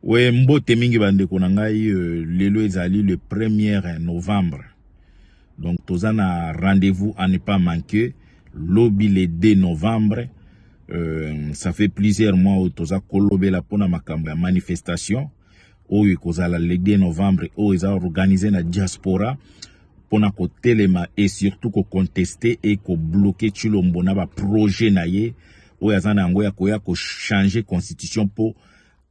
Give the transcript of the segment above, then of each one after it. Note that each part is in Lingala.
We mbote mingi bandeko na ngai euh, lelo ezali le 1er novembre donc toza na rendez-vous à ne pas manquer lobi le 2 novembre euh, ça fait plusieurs mois oyo toza kolobela mpona makambo ya manifestation oyo ekozala le 2 novembre oyo eza organise na diaspora mpona kotelema et surtout koconteste et kobloke Tshilombo na baprojet na ye oyo aza na yango ya koya kochange constitution mpo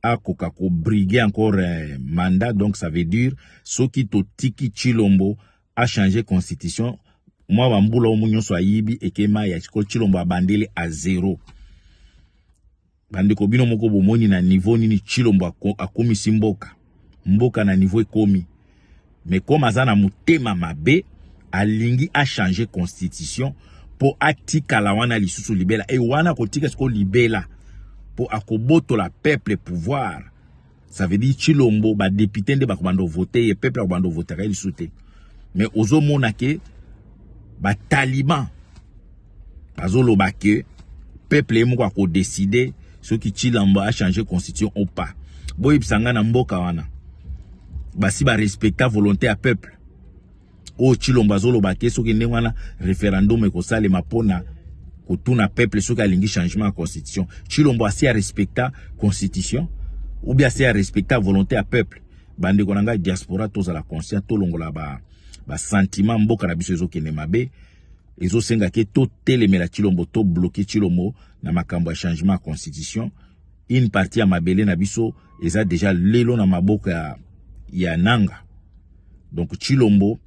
akoka kobrigue encore eh, mandat. Donc ça veut dire soki totiki Tshilombo achanger constitution, mwa bambula oyo nyonso ayibi ekema ya sikoyo Tshilombo abandeli a zero. Bandeko, bino moko bomoni na niveau nini Tshilombo akomisi mboka mboka na niveau ekomi. Mais comme aza na motema mabe, alingi achanger constitution mpo atikala wana lisusu libela. E wana akotika sikoyo libela mpo akobotola peuple pouvoir. Ça veut dire Tshilombo, badéputé nde bakobanda vote ye, peuple akobanda votaka ye lisusu te. Mais ozomona ke bataliban bazoloba ke peuple ye moko akodécider soki Tshilombo achanger constitution ou pas. Boyebisa ngai, na mboka wana basi barespecta volonté ya peuple? Oyo Tshilombo azoloba ke soki ndenge wana référendum ekosalema mpona kotuna peuple soki alingi changement ya constitution, Tshilombo asi arespecta constitution ou bien asi arespecta volonté ya peuple? Bandeko na ngai diaspora, tozala conscient, tolongola basentiment ba. Mboka na biso ezokende mabe, ezosenga ke totelemela Tshilombo, tobloke Tshilombo na makambo ya changement ya constitution. Une partie ya mabele na biso eza déjà lelo na maboko ya Nanga. Donc Tshilombo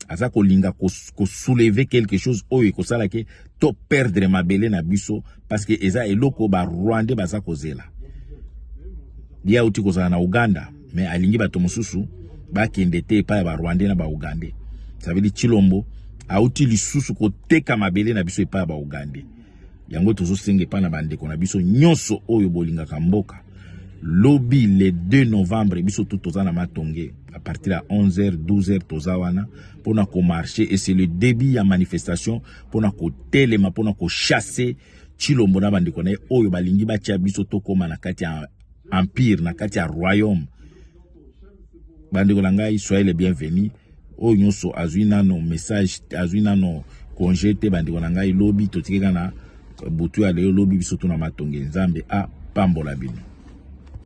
aza kolinga kosoulever quelque chose oyo ekosala ke to perdre mabele na biso, parce que eza eloko barwandais baza kozela. Ye auti kozala na Uganda, mais alingi bato mosusu bakende te epai ya barwandais na baugandais. Ça veut dire Tshilombo auti lisusu koteka mabele na biso epai ya baugandais. Yango tozosenga epai na bandeko na biso nyonso oyo bolingaka mboka, lobi le 2 novembre biso tu toza na Matonge à partir ya 11h, 12h. Toza wana mpona komarcher et c'est le début ya manifestation mpona kotelema, mpona kochasser Tshilombo na bandeko na ye oyo balingi batia biso tokóma na kati ya empire, na kati ya royaume. Bandeko na ngai, soyez les bienvenus. Oyo nyonso azwi nano message, azwi nano congé te, bandeko na ngai, lobi totikeka na butu ya lelo, lobi biso tuna Matonge. Nzambe apambola bino.